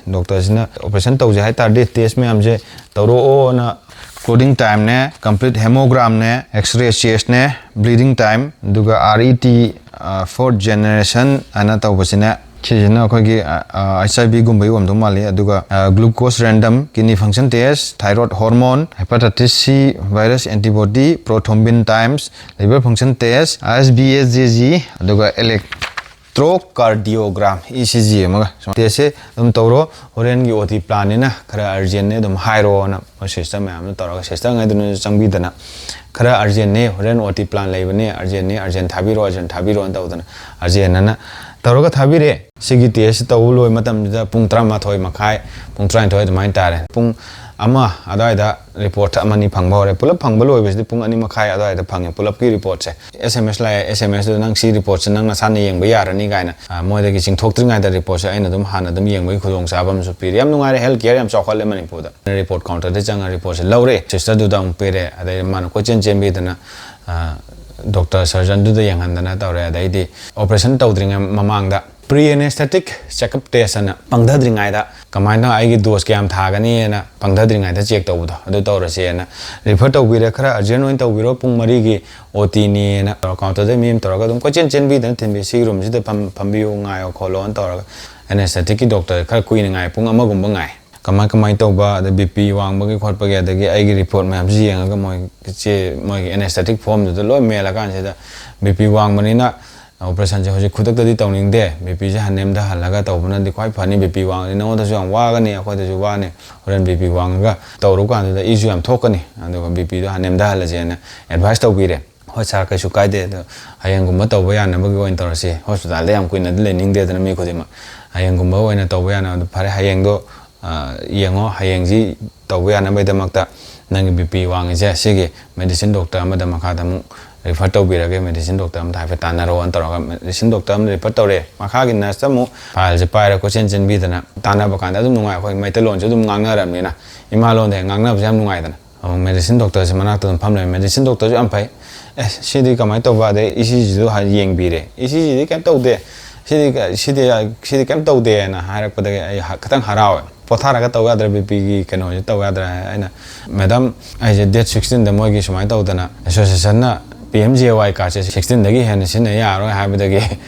ꯗꯣꯛꯇꯔꯁꯤꯅ "ꯑꯣꯄꯔꯦꯁꯟ ꯇꯧꯁꯦ ꯍꯥꯏ ꯇꯥꯔꯗꯤ ꯇꯦꯁ ꯃꯌꯥꯝꯁꯦ ꯇꯧꯔꯛꯑꯣꯅ", clotting timeꯅꯦ, complete hemogramꯅꯦ, X-ray chestꯅꯦ, bleeding time, ꯑꯗꯨꯒ R E T, ꯑ, fourth generation ꯑꯅ ꯇꯧꯕꯁꯤꯅ, ꯁꯤꯁꯤꯅ ꯑꯩꯈꯣꯏꯒꯤ, ꯑ, ꯑ, H I Vꯒꯨꯝꯕꯒꯤ ꯑꯣꯏꯔꯝꯗꯧ ꯃꯥꯜꯂꯤ꯫ ꯑꯗꯨꯒ, ꯑ, glucose random, kidney function test, thyroid hormone, hepatitis C virus antibody, prothrombin times, liver function test, I S B S G G, ꯑꯗꯨꯒ electrocardiogram, E C G ꯑꯃꯒ꯫ ꯁꯨꯃꯥꯏꯅ testꯁꯦ ꯑꯗꯨꯝ ꯇꯧꯔꯣ꯫ ꯍꯣꯔꯦꯟꯒꯤ O T planꯅꯤꯅ ꯈꯔ urgentꯅꯤ, ꯑꯗꯨꯝ ꯍꯥꯏꯔꯣꯅ ꯃꯣꯏ sister ꯃꯌꯥꯝꯗꯨ ꯇꯧꯔꯒ, sisterꯉꯩꯗꯨꯅꯁꯨ ꯆꯪꯕꯤꯗꯅ, "ꯈꯔ urgentꯅꯤ, ꯍꯣꯔꯦꯟ O T plan ꯂꯩꯕꯅꯤ, urgentꯅꯤ, urgent ꯊꯥꯕꯤꯔꯣ, urgent ꯊꯥꯕꯤꯔꯣꯅ" ꯇꯧꯗꯅ urgentꯑꯅ ꯇꯧꯔꯒ ꯊꯥꯕꯤꯔꯦ꯫ ꯁꯤꯒꯤ test ꯇꯧꯕ ꯂꯣꯏꯕ ꯃꯇꯝꯁꯤꯗ ꯄꯨꯡ ꯇꯔꯥꯃꯥꯊꯣꯏ ꯃꯈꯥꯏ, ꯄꯨꯡ ꯇꯔꯥꯅꯤꯊꯣꯏ ꯑꯗꯨꯃꯥꯏꯅ ꯇꯥꯔꯦ꯫ ꯄꯨꯡ ꯑꯃ ꯑꯗꯨꯋꯥꯏꯗ report ꯑꯃꯅꯤ ꯐꯪꯕ ꯍꯧꯔꯦ꯫ ꯄꯨꯂꯞ ꯐꯪꯕ ꯂꯣꯏꯕꯁꯤꯗꯤ ꯄꯨꯡ ꯑꯅꯤ ꯃꯈꯥꯏ ꯑꯗꯨꯋꯥꯏꯗ ꯐꯪꯉꯦ, ꯄꯨꯂꯞꯀꯤ reportꯁꯦ꯫ S M S ꯂꯥꯛꯑꯦ, S M Sꯗꯨꯗ "ꯅꯪ ꯁꯤ reportꯁꯦ ꯅꯪ ꯅꯁꯥꯅ ꯌꯦꯡꯕ ꯌꯥꯔꯅꯤ" ꯀꯥꯏꯅ, ꯑ, ꯃꯣꯏꯗꯒꯤ ꯆꯤꯡꯊꯣꯛꯇ꯭ꯔꯤꯉꯩꯗ reportꯁꯦ ꯑꯩꯅ ꯑꯗꯨꯝ ꯍꯥꯟꯅ ꯑꯗꯨꯝ ꯌꯦꯡꯕꯒꯤ ꯈꯨꯗꯣꯡꯆꯥꯕ ꯑꯃꯁꯨ ꯄꯤꯔꯦ꯫ ꯌꯥꯝ ꯅꯨꯡꯉꯥꯏꯔꯦ, health care ꯌꯥꯝ ꯆꯥꯎꯈꯠꯂꯦ ꯃꯅꯤꯄꯨꯔꯗ꯫ Report counterꯗ ꯆꯪꯉ reportꯁꯦ ꯂꯧꯔꯦ, sisterꯗꯨꯗ ꯑꯃꯨꯛ ꯄꯤꯔꯦ꯫ ꯑꯗꯩ ꯃꯥꯅ ꯀꯣꯏꯆꯦꯟ ꯆꯦꯟꯕꯤꯗꯅ, ꯑ, ꯗꯣꯛꯇꯔ ꯁꯔꯖꯟꯗꯨꯗ ꯌꯦꯡꯍꯟꯗꯅ ꯇꯧꯔꯦ꯫ ꯑꯗꯩꯗꯤ ꯑꯣꯄꯔꯦꯁꯟ ꯇꯧꯗ꯭ꯔꯤꯉꯩ ꯃꯃꯥꯡꯗ ꯄ꯭ꯔꯤ ꯑꯦꯅꯦꯁꯊꯦꯇꯤꯛ ꯆꯦꯛꯑꯞ ꯇꯦꯁ ꯑꯅ ꯄꯪꯊꯗ꯭ꯔꯤꯉꯩꯗ ꯀꯃꯥꯏꯅ ꯑꯩꯒꯤ ꯗꯣꯁ ꯀꯌꯥꯝ ꯊꯥꯒꯅꯤꯅ ꯄꯪꯊꯗ꯭ꯔꯤꯉꯩꯗ ꯆꯦꯛ ꯇꯧꯕꯗꯣ ꯑꯗꯨ ꯇꯧꯔꯁꯦꯅ ꯔꯤꯐꯔ ꯇꯧꯕꯤꯔꯦ꯫ ꯈꯔ ꯑꯔꯖꯦꯟ ꯑꯣꯏꯅ ꯇꯧꯕꯤꯔꯣ, ꯄꯨꯡ ꯃꯔꯤꯒꯤ ꯑꯣ ꯇꯤꯅꯦꯅ ꯀꯥꯎꯟꯇꯔꯗ ꯃꯤ ꯑꯃ ꯇꯧꯔꯒ ꯑꯗꯨꯝ ꯀꯣꯏꯆꯦꯟ ꯆꯦꯟꯕꯤꯗꯅ ꯊꯤꯟꯕꯤ, "ꯁꯤꯒꯤ ꯔꯨꯝꯁꯤꯗ ꯐꯝ-, ꯐꯝꯕꯤꯌꯨ, ꯉꯥꯏꯌꯣ ꯈꯣꯠꯂꯣꯅ" ꯇꯧꯔꯒ ꯑꯦꯅꯦꯁꯊꯦꯇꯤꯛꯀꯤ ꯗꯣꯛꯇꯔ ꯈꯔ ꯀꯨꯏꯅ ꯉꯥꯏ, ꯄꯨꯡ ꯑꯃꯒꯨꯝꯕ ꯉꯥꯏ꯫ ꯀꯃꯥꯏ ꯀꯃꯥꯏꯅ ꯇꯧꯕ, ꯑꯗ ꯕꯤ ꯄꯤ ꯋꯥꯡꯕꯒꯤ ꯈꯣꯠꯄꯒꯤ, ꯑꯗꯒꯤ ꯑꯩꯒꯤ ꯔꯤꯄꯣꯔꯠ ꯃꯌꯥꯝꯁꯤ ꯌꯦꯡꯉꯒ ꯃꯣꯏ ꯆꯦ, ꯃꯣꯏꯒꯤ ꯑꯦꯅꯦꯁꯊꯦꯇꯤꯛ ꯐꯣꯝꯗꯨꯗ ꯂꯣꯏ ꯃꯦꯜꯂꯀꯥꯟꯁꯤꯗ ꯕꯤ ꯄꯤ ꯋꯥꯡꯕꯅꯤꯅ ꯑꯣꯄꯔꯦꯁꯟꯁꯦ ꯍꯧꯖꯤꯛ ꯈꯨꯗꯛꯇꯗꯤ ꯇꯧꯅꯤꯡꯗꯦ, ꯕꯤ ꯄꯤꯁꯦ ꯍꯥꯟꯅ ꯅꯦꯝꯊꯍꯜꯂꯒ ꯇꯧꯕꯅꯗꯤ ꯈ꯭ꯋꯥꯏ ꯐꯅꯤ, ꯕꯤ ꯄꯤ ꯋꯥꯡꯉꯗꯤ ꯅꯉꯣꯟꯗꯁꯨ ꯌꯥꯝ ꯋꯥꯒꯅꯤ, ꯑꯩꯈꯣꯏꯗꯁꯨ ꯋꯥꯅꯤ, ꯍꯣꯔꯦꯟ ꯕꯤ ꯄꯤ ꯋꯥꯡꯉꯒ ꯇꯧꯔꯨ ꯀꯥꯟꯗꯨꯗ ꯏꯁꯨ ꯌꯥꯝ ꯊꯣꯛꯀꯅꯤ, ꯑꯗꯨꯒ ꯕꯤ ꯄꯤꯗꯣ ꯍꯥꯟꯅ ꯅꯦꯝꯊꯍꯜꯂꯁꯦꯅ ꯑꯦꯗꯚꯥꯏꯁ ꯇꯧꯕꯤꯔꯦ꯫ "ꯍꯣꯏ ꯁꯥꯔ, ꯀꯩꯁꯨ ꯀꯥꯏꯗꯦ, ꯑꯗꯣ ꯍꯌꯦꯡꯒꯨꯝꯕ ꯇꯧꯕ ꯌꯥꯅꯕꯒꯤ ꯑꯣꯏꯅ ꯇꯧꯔꯁꯤ, ꯍꯣꯁꯄꯤꯇꯥꯜꯗ ꯌꯥꯝ ꯀꯨꯏꯅꯗꯤ ꯂꯩꯅꯤꯡꯗꯦꯗꯅ ꯃꯤ ꯈꯨꯗꯤꯡꯃꯛ, ꯍꯌꯦꯡꯒꯨꯝꯕ ꯑꯣꯏꯅ ꯇꯧꯕ ꯌꯥꯅꯕ꯫ ꯑꯗꯣ ꯐꯔꯦ, ꯍꯌꯦꯡꯗꯣ ꯑ, ꯌꯦꯡꯉꯣ, ꯍꯌꯦꯡꯁꯤ ꯇꯧꯕ ꯌꯥꯅꯕꯒꯤꯗꯃꯛꯇ ꯅꯪꯒꯤ ꯕꯤ ꯄꯤ ꯋꯥꯡꯉꯤꯁꯦ ꯁꯤꯒꯤ ꯃꯦꯗꯤꯁꯤꯟ ꯗꯣꯛꯇꯔ ꯑꯃꯗ ꯃꯈꯥꯗ ꯑꯃꯨꯛ ꯔꯤꯐꯔ ꯇꯧꯕꯤꯔꯒꯦ, ꯃꯦꯗꯤꯁꯤꯟ ꯗꯣꯛꯇꯔ ꯑꯃꯗ ꯍꯥꯏꯐꯦꯠ ꯇꯥꯟꯅꯔꯣꯅ ꯇꯧꯔꯒ ꯃꯦꯗꯤꯁꯤꯟ ꯗꯣꯛꯇꯔ ꯑꯃꯗ ꯔꯤꯐꯔ ꯇꯧꯔꯦ꯫ ꯃꯈꯥꯒꯤ ꯅꯔꯁꯇ ꯑꯃꯨꯛ ꯐꯥꯏꯜꯁꯦ ꯄꯥꯏꯔ ꯀꯣꯏꯆꯦꯟ ꯆꯦꯟꯕꯤꯗꯅ ꯇꯥꯟꯅꯕ ꯀꯥꯟꯗ ꯑꯗꯨꯝ ꯅꯨꯡꯉꯥꯏ, ꯑꯩꯈꯣꯏ ꯃꯩꯇꯩꯂꯣꯟꯁꯨ ꯑꯗꯨꯝ ꯉꯥꯡꯅꯔꯕꯅꯤꯅ ꯏꯃꯥ ꯂꯣꯟꯗ ꯍꯦꯛ ꯉꯥꯡꯅꯕꯁꯦ ꯌꯥꯝ ꯅꯨꯡꯉꯥꯏꯗꯅ꯫ ꯑꯃꯨꯛ ꯃꯦꯗꯤꯁꯤꯟ ꯗꯣꯛꯇꯔꯁꯦ ꯃꯅꯥꯛꯇ ꯑꯗꯨꯝ ꯐꯝ ꯂꯩꯔꯦ꯫ ꯃꯦꯗꯤꯁꯤꯟ ꯗꯣꯛꯇꯔꯁꯨ ꯌꯥꯝ ꯐꯩ꯫ "ꯑꯦ, ꯁꯤꯗꯤ ꯀꯃꯥꯏꯅ ꯇꯧꯕ?" ꯑꯗꯩ ꯏ ꯁꯤ ꯖꯤꯗꯨ ꯍꯥꯟꯅ ꯌꯦꯡꯕꯤꯔꯦ꯫ "ꯏ ꯁꯤ ꯖꯤꯗꯤ ꯀꯩꯝ ꯇꯧꯗꯦ, ꯁꯤꯗꯤ ꯀ-, ꯁꯤꯗꯤ, ꯁꯤꯗꯤ ꯀꯩꯝ ꯇꯧꯗꯦꯅ" ꯍꯥꯏꯔꯛꯄꯗꯒꯤ ꯑꯩ ꯍ-, ꯈꯤꯇꯪ ꯍꯔꯥꯎꯋꯦ꯫ "ꯄꯣꯊꯥꯔꯒ ꯇꯧ ꯌꯥꯗ꯭ꯔꯥ, ꯕꯤ ꯄꯤꯒꯤ ꯀꯩꯅꯣꯁꯦ ꯇꯧ ꯌꯥꯗ꯭ꯔꯥ?" ꯍꯥꯏ꯫ ꯑꯩꯅ, "ꯃꯦꯗꯥꯝ, ꯑꯩꯁꯦ ꯗꯦꯠ ꯁꯤꯛꯁꯇꯤꯟꯗ ꯃꯣꯏꯒꯤ ꯁꯨꯃꯥꯏꯅ ꯇꯧꯗꯅ ꯑꯦꯁꯣꯁꯤꯌꯦꯁꯟꯅ ꯄꯤ ꯑꯦꯝ ꯖꯤ ꯑꯦ ꯋꯥꯏ ꯀꯥꯔꯠꯁꯦ ꯁꯤꯛꯁꯇꯤꯟꯗꯒꯤ ꯍꯦꯟꯅ ꯁꯤꯖꯤꯟꯅ ꯌꯥꯔꯣꯏ" ꯍꯥꯏꯕꯗꯒꯤ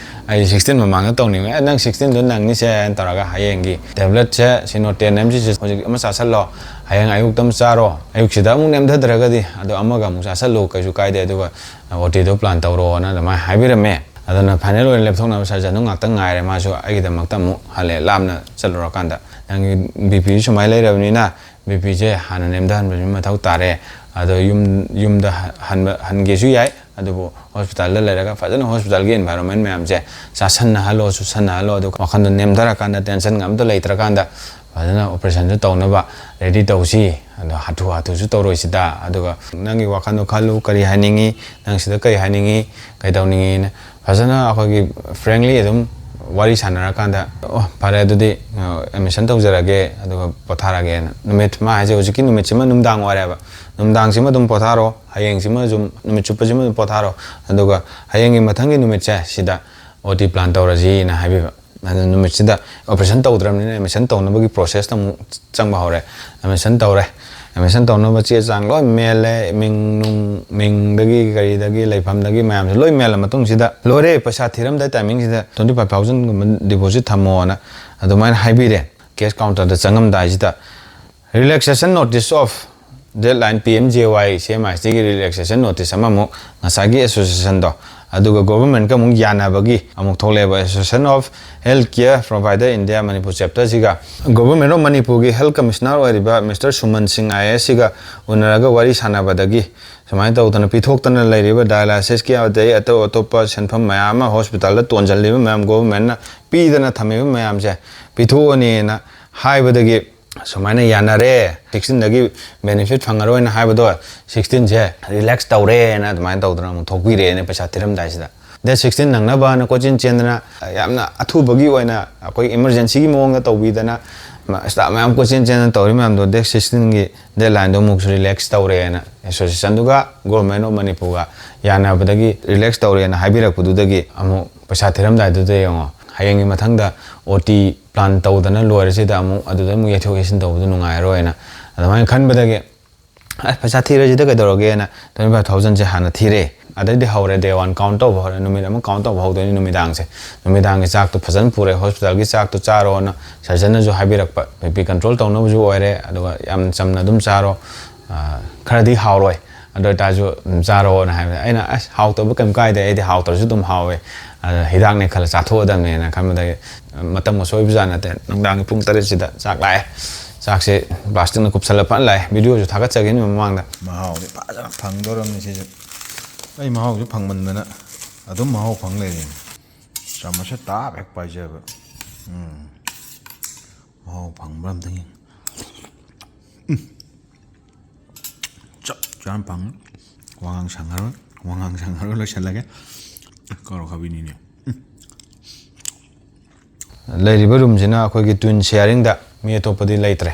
ꯑꯩ ꯁꯤꯛꯁꯇꯤꯟ ꯃꯃꯥꯡꯗ ꯇꯧꯅꯤꯡꯉꯦ꯫ "ꯑꯦ, ꯅꯪ ꯁꯤꯛꯁꯇꯤꯟꯗꯣ ꯅꯪꯅꯤꯁꯦ" ꯍꯥꯏꯅ ꯇꯧꯔꯒ ꯍꯌꯦꯡꯒꯤ ꯇꯦꯕ꯭ꯂꯦꯠꯁꯦ ꯁꯤꯅꯣꯇꯦꯟ ꯑꯦꯝ ꯁꯤꯁꯦ ꯍꯧꯖꯤꯛ ꯑꯃ ꯆꯥꯁꯜꯂꯣ, ꯍꯌꯦꯡ ꯑꯌꯨꯛꯇ ꯑꯃ ꯆꯥꯔꯣ, ꯑꯌꯨꯛꯁꯤꯗ ꯑꯃꯨꯛ ꯅꯦꯝꯊꯗ꯭ꯔꯒꯗꯤ ꯑꯗꯣ ꯑꯃꯒ ꯑꯃꯨꯛ ꯆꯥꯁꯜꯂꯨ, ꯀꯩꯁꯨ ꯀꯥꯏꯗꯦ, ꯑꯗꯨꯒ ꯑꯣ ꯇꯤꯗꯣ ꯄ꯭ꯂꯥꯟ ꯇꯧꯔꯣꯅ ꯑꯗꯨꯃꯥꯏꯅ ꯍꯥꯏꯕꯤꯔꯝꯃꯦ꯫ ꯑꯗꯨꯅ ꯐꯥꯏꯅꯦꯜ ꯑꯣꯏꯅ ꯂꯦꯞꯊꯣꯛꯅꯕ ꯁꯔꯖꯟꯗꯣ ꯉꯥꯛꯇꯪ ꯉꯥꯏꯔꯦ, ꯃꯥꯁꯨ ꯑꯩꯒꯤꯗꯃꯛꯇ ꯑꯃꯨꯛ ꯍꯜꯂꯦ, ꯂꯥꯞꯅ ꯆꯠꯂꯨꯔꯀꯥꯟꯗ꯫ "ꯅꯪꯒꯤ ꯕꯤ ꯄꯤ ꯁꯨꯃꯥꯏꯅ ꯂꯩꯔꯕꯅꯤꯅ ꯕꯤ ꯄꯤꯁꯦ ꯍꯥꯟꯅ ꯅꯦꯝꯊꯍꯟꯕꯁꯨ ꯃꯊꯧ ꯇꯥꯔꯦ, ꯑꯗꯣ ꯌꯨꯝ, ꯌꯨꯝꯗ ꯍ-, ꯍꯟꯕ, ꯍꯟꯒꯦꯁꯨ ꯌꯥꯏ, ꯑꯗꯨꯕꯨ ꯍꯣꯁꯄꯤꯇꯥꯜꯗ ꯂꯩꯔꯒ ꯐꯖꯅ ꯍꯣꯁꯄꯤꯇꯥꯜꯒꯤ ꯑꯦꯟꯚꯥꯏꯔꯣꯟꯃꯦꯟ ꯃꯌꯥꯝꯁꯦ ꯆꯥꯁꯟꯅꯍꯜꯂꯣ, ꯆꯨꯁꯟꯅꯍꯜꯂꯣ, ꯑꯗꯨꯒ ꯋꯥꯈꯟꯗꯣ ꯅꯦꯝꯊꯔꯀꯥꯟꯗ, ꯇꯦꯟꯁꯟꯒ ꯑꯝꯇ ꯂꯩꯇ꯭ꯔꯀꯥꯟꯗ ꯐꯖꯅ ꯑꯣꯄꯔꯦꯁꯟꯁꯨ ꯇꯧꯅꯕ ꯔꯦꯗꯤ ꯇꯧꯁꯤ꯫ ꯑꯗꯣ ꯍꯥꯊꯨ ꯍꯥꯊꯨꯁꯨ ꯇꯧꯔꯣꯏꯁꯤꯗ, ꯑꯗꯨꯒ ꯅꯪꯒꯤ ꯋꯥꯈꯜꯗꯣ ꯈꯜꯂꯨ, ꯀꯔꯤ ꯍꯥꯏꯅꯤꯡꯉꯤ, ꯅꯪ ꯁꯤꯗ ꯀꯔꯤ ꯍꯥꯏꯅꯤꯡꯉꯤ, ꯀꯩꯗꯧꯅꯤꯡꯉꯤꯅ ꯐꯖꯅ ꯑꯩꯈꯣꯏꯒꯤ ꯐ꯭ꯔꯦꯡꯂꯤ ꯑꯗꯨꯝ ꯋꯥꯔꯤ ꯁꯥꯟꯅꯔꯀꯥꯟꯗ, "ꯑꯣ, ꯐꯔꯦ, ꯑꯗꯨꯗꯤ ꯑꯦꯗꯃꯤꯁꯟ ꯇꯧꯖꯔꯒꯦ, ꯑꯗꯨꯒ ꯄꯣꯊꯥꯔꯒꯦꯅ"꯫ ꯅꯨꯃꯤꯠ, ꯃꯥ ꯍꯥꯏꯁꯦ ꯍꯧꯖꯤꯛꯀꯤ ꯅꯨꯃꯤꯠꯁꯤꯃ ꯅꯨꯡꯗꯥꯡ ꯑꯣꯏꯔꯦꯕ, "ꯅꯨꯡꯗꯥꯡꯁꯤꯃ ꯑꯗꯨꯝ ꯄꯣꯊꯥꯔꯣ, ꯍꯌꯦꯡꯁꯤꯃ ꯁꯨꯝ ꯅꯨꯃꯤꯠ ꯆꯨꯞꯄꯁꯤꯃ ꯑꯗꯨꯝ ꯄꯣꯊꯥꯔꯣ, ꯑꯗꯨꯒ ꯍꯌꯦꯡꯒꯤ ꯃꯊꯪꯒꯤ ꯅꯨꯃꯤꯠꯁꯦ ꯁꯤꯗ ꯑꯣ ꯇꯤ ꯄ꯭ꯂꯥꯟ ꯇꯧꯔꯁꯤꯅ" ꯍꯥꯏꯕꯤꯕ꯫ ꯑꯗꯨ ꯅꯨꯃꯤꯠꯁꯤꯗ ꯑꯣꯄꯔꯦꯁꯟ ꯇꯧꯗ꯭ꯔꯕꯅꯤꯅ ꯑꯦꯗꯃꯤꯁꯟ ꯇꯧꯅꯕꯒꯤ ꯄ꯭ꯔꯣꯁꯦꯁꯇ ꯑꯃꯨꯛ ꯆꯪꯕ ꯍꯧꯔꯦ꯫ ꯑꯦꯗꯃꯤꯁꯟ ꯇꯧꯔꯦ꯫ ꯑꯦꯗꯃꯤꯁꯟ ꯇꯧꯅꯕ ꯆꯦ ꯆꯥꯡ ꯂꯣꯏ ꯃꯦꯜꯂꯦ, ꯃꯤꯡ ꯅꯨꯡ, ꯃꯤꯡꯗꯒꯤ ꯀꯔꯤꯗꯒꯤ ꯂꯩꯐꯝꯗꯒꯤ ꯃꯌꯥꯝꯁꯦ ꯂꯣꯏ ꯃꯦꯜꯂ ꯃꯇꯨꯡꯁꯤꯗ ꯂꯣꯏꯔꯦ꯫ ꯄꯩꯁꯥ ꯊꯤꯔꯝꯗꯥꯏ ꯇꯥꯏꯃꯤꯡꯁꯤꯗ twenty five thousand ꯒꯨꯝꯕ deposit ꯊꯝꯃꯣꯅ ꯑꯗꯨꯃꯥꯏꯅ ꯍꯥꯏꯕꯤꯔꯦ꯫ ꯀꯦꯁ ꯀꯥꯎꯟꯇꯔꯗ ꯆꯪꯉꯝꯗꯥꯏꯁꯤꯗ relaxation notice of deadline, P M J Y C M ꯑꯥꯏ ꯑꯦꯁ ꯇꯤꯒꯤ relaxation notice ꯑꯃꯃꯨꯛ ꯉꯁꯥꯏꯒꯤ ꯑꯦꯁꯣꯁꯤꯌꯦꯁꯟꯗꯣ, ꯑꯗꯨꯒ ꯒꯣꯚꯔꯟꯃꯦꯟꯠꯀ ꯑꯃꯨꯛ ꯌꯥꯅꯕꯒꯤ ꯑꯃꯨꯛ ꯊꯣꯛꯂꯛꯑꯦꯕ꯫ Association of Health Care Provider India Manipur chapter ꯁꯤꯒ Government of ꯃꯅꯤꯄꯨꯔꯒꯤ ꯍꯦꯜꯊ ꯀꯃꯤꯁꯅꯔ ꯑꯣꯏꯔꯤꯕ ꯃꯤꯁꯇꯔ ꯁꯨꯃꯟ ꯁꯤꯡ ꯑꯥꯏ ꯑꯦ ꯑꯦꯁ ꯁꯤꯒ ꯎꯅꯔꯒ ꯋꯥꯔꯤ ꯁꯥꯟꯅꯕꯗꯒꯤ ꯁꯨꯃꯥꯏꯅ ꯇꯧꯗꯅ ꯄꯤꯊꯣꯛꯇꯅ ꯂꯩꯔꯤꯕ ꯗꯥꯏꯂꯥꯏꯁꯤꯁꯀꯤ ꯑꯗꯩ ꯑꯇꯣꯞ ꯑꯇꯣꯞꯄ ꯁꯦꯟꯐꯝ ꯃꯌꯥꯝ ꯑꯃ ꯍꯣꯁꯄꯤꯇꯥꯜꯗ ꯇꯣꯟꯁꯤꯜꯂꯤꯕ ꯃꯌꯥꯝ ꯒꯣꯚꯔꯟꯃꯦꯟꯠꯅ ꯄꯤꯗꯅ ꯊꯝꯃꯤꯕ ꯃꯌꯥꯝꯁꯦ ꯄꯤꯊꯣꯛꯑꯅꯤꯅ ꯍꯥꯏꯕꯗꯒꯤ ꯁꯨꯃꯥꯏꯅ ꯌꯥꯅꯔꯦ, ꯁꯤꯛꯁꯇꯤꯟꯗꯒꯤ ꯕꯦꯅꯤꯐꯤꯠ ꯐꯪꯉꯔꯣꯏꯅ ꯍꯥꯏꯕꯗꯣ ꯁꯤꯛꯁꯇꯤꯟꯁꯦ ꯔꯤꯂꯦꯛꯁ ꯇꯧꯔꯦꯅ ꯑꯗꯨꯃꯥꯏꯅ ꯇꯧꯗꯅ ꯑꯃꯨꯛ ꯊꯣꯛꯄꯤꯔꯦꯅ ꯄꯩꯁꯥ ꯊꯤꯔꯝꯗꯥꯏꯁꯤꯗ꯫ ꯗꯦꯠ ꯁꯤꯛꯁꯇꯤꯟ ꯅꯪꯅꯕꯅ ꯀꯣꯏꯆꯦꯟ ꯆꯦꯟꯗꯅ, ꯌꯥꯝꯅ ꯑꯊꯨꯕꯒꯤ ꯑꯣꯏꯅ ꯑꯩꯈꯣꯏ ꯏꯃꯔꯖꯦꯟꯁꯤꯒꯤ ꯃꯑꯣꯡꯗ ꯇꯧꯕꯤꯗꯅ, ꯁ꯭ꯇꯥꯐ ꯃꯌꯥꯝ ꯀꯣꯏꯆꯦꯟ ꯆꯦꯟꯗꯅ ꯇꯧꯔꯤ ꯃꯌꯥꯝꯗꯣ ꯗꯦꯠ ꯁꯤꯛꯁꯇꯤꯟꯒꯤ ꯗꯦꯠ ꯂꯥꯏꯟꯗꯣ ꯑꯃꯨꯛꯁꯨ ꯔꯤꯂꯦꯛꯁ ꯇꯧꯔꯦꯅ ꯑꯦꯁꯣꯁꯤꯌꯦꯁꯟꯗꯨꯒ ꯒꯣꯔꯃꯦꯟ ꯑꯣꯐ ꯃꯅꯤꯄꯨꯔꯒ ꯌꯥꯅꯕꯗꯒꯤ ꯔꯤꯂꯦꯛꯁ ꯇꯧꯔꯦꯅ ꯍꯥꯏꯕꯤꯔꯛꯄꯗꯨꯗꯒꯤ ꯑꯃꯨꯛ ꯄꯩꯁꯥ ꯊꯤꯔꯝꯗꯥꯏꯗꯨꯗ ꯌꯦꯡꯉꯣ, ꯍꯌꯦꯡꯒꯤ ꯃꯊꯪꯗ ꯑꯣ ꯇꯤ ꯄ꯭ꯂꯥꯟ ꯇꯧꯗꯅ ꯂꯣꯏꯔꯁꯤꯗ ꯑꯃꯨꯛ ꯑꯗꯨꯗ ꯑꯃꯨꯛ ꯌꯩꯊꯣꯛ ꯌꯩꯁꯤꯟ ꯇꯧꯕꯗꯨ ꯅꯨꯡꯉꯥꯏꯔꯣꯏꯅ ꯑꯗꯨꯃꯥꯏꯅ ꯈꯟꯕꯗꯒꯤ, "ꯑꯁ, ꯄꯩꯁꯥ ꯊꯤꯔꯁꯤꯗ ꯀꯩꯗꯧꯔꯒꯦꯅ twenty five thousand ꯁꯦ ꯍꯥꯟꯅ ꯊꯤꯔꯦ"꯫ ꯑꯗꯩꯗꯤ ꯍꯧꯔꯦ, day one count ꯇꯧꯕ ꯍꯧꯔꯦ, ꯅꯨꯃꯤꯠ ꯑꯃ count ꯇꯧꯕ ꯍꯧꯗꯣꯏꯅꯤ꯫ ꯅꯨꯃꯤꯗꯥꯡꯁꯦ, ꯅꯨꯃꯤꯗꯥꯡꯒꯤ ꯆꯥꯛꯇꯣ ꯐꯖꯅ ꯄꯨꯔꯦ, ꯍꯣꯁꯄꯤꯇꯥꯜꯒꯤ ꯆꯥꯛꯇꯣ ꯆꯥꯔꯣꯅ ꯁꯔꯖꯟꯅꯁꯨ ꯍꯥꯏꯕꯤꯔꯛꯄ, ꯕꯤ ꯄꯤ ꯀꯟꯇ꯭ꯔꯣꯜ ꯇꯧꯅꯕꯁꯨ ꯑꯣꯏꯔꯦ, ꯑꯗꯨꯒ ꯌꯥꯝ ꯆꯝꯅ ꯑꯗꯨꯝ ꯆꯥꯔꯣ, ꯑ, ꯈꯔꯗꯤ ꯍꯥꯎꯔꯣꯏ, ꯑꯗꯨ ꯑꯣꯏꯇꯥꯔꯁꯨ ꯑꯗꯨꯝ ꯆꯥꯔꯣꯅ ꯍꯥꯏꯕꯗ ꯑꯩꯅ, "ꯑꯁ, ꯍꯥꯎꯇꯕ ꯀꯩꯝ ꯀꯥꯏꯗꯦ, ꯑꯩꯗꯤ ꯍꯥꯎꯇ꯭ꯔꯁꯨ ꯑꯗꯨꯝ ꯍꯥꯎꯋꯦ, ꯑꯗ ꯍꯤꯗꯥꯛꯅꯦ ꯈꯜꯂ ꯆꯥꯊꯣꯛꯑꯗꯕꯅꯦꯅ" ꯈꯟꯕꯗꯒꯤ ꯃꯇꯝ ꯑꯁꯣꯏꯕꯖꯥꯠ ꯅꯠꯇꯦ, ꯅꯨꯡꯗꯥꯡꯒꯤ ꯄꯨꯡ ꯇꯔꯦꯠꯁꯤꯗ ꯆꯥꯛ ꯂꯥꯛꯑꯦ꯫ ꯆꯥꯛꯁꯦ ꯄ꯭ꯂꯥꯁꯇꯤꯛꯅ ꯀꯨꯞꯁꯜꯂ ꯐꯖꯅ ꯂꯥꯛꯑꯦ, ꯚꯤꯗꯤꯑꯣꯁꯨ ꯊꯥꯒꯠꯆꯈꯤꯕꯅꯤ ꯃꯃꯥꯡꯗ꯫ ꯃꯍꯥꯎꯗꯤ ꯐꯖꯅ ꯐꯪꯗꯧꯔꯕꯅꯤ ꯁꯤꯁꯨ꯫ ꯑꯩ ꯃꯍꯥꯎꯁꯦ ꯐꯪꯃꯟꯗꯅ ꯑꯗꯨꯝ ꯃꯍꯥꯎ ꯐꯪ ꯂꯩꯔꯦꯅꯦ꯫ ꯆꯥꯃꯁꯁꯦ ꯇꯥꯞ ꯍꯦꯛ ꯄꯥꯏꯖꯕ꯫ ꯎꯝ꯫ ꯃꯍꯥꯎ ꯐꯪꯕ꯭ꯔꯥ ꯑꯝꯇ ꯌꯦꯡ꯫ ꯎꯝ꯫ ꯆꯞ ꯆꯥꯅ ꯐꯪꯉꯤ꯫ ꯋꯥꯉꯥꯡ ꯁꯪꯉꯔꯣꯏ꯫ ꯋꯥꯉꯥꯡ ꯁꯪꯉꯔꯣꯏ, ꯂꯣꯏꯁꯤꯜꯂꯒꯦ꯫ ꯀꯧꯔꯛꯈꯕꯤꯅꯤꯅꯦ꯫ ꯎꯝ꯫ ꯂꯩꯔꯤꯕ ꯔꯨꯝꯁꯤꯅ ꯑꯩꯈꯣꯏꯒꯤ ꯇ꯭ꯋꯤꯟ ꯁꯤꯌꯥꯔꯤꯡꯗ, ꯃꯤ ꯑꯇꯣꯞꯄꯗꯤ ꯂꯩꯇ꯭ꯔꯦ꯫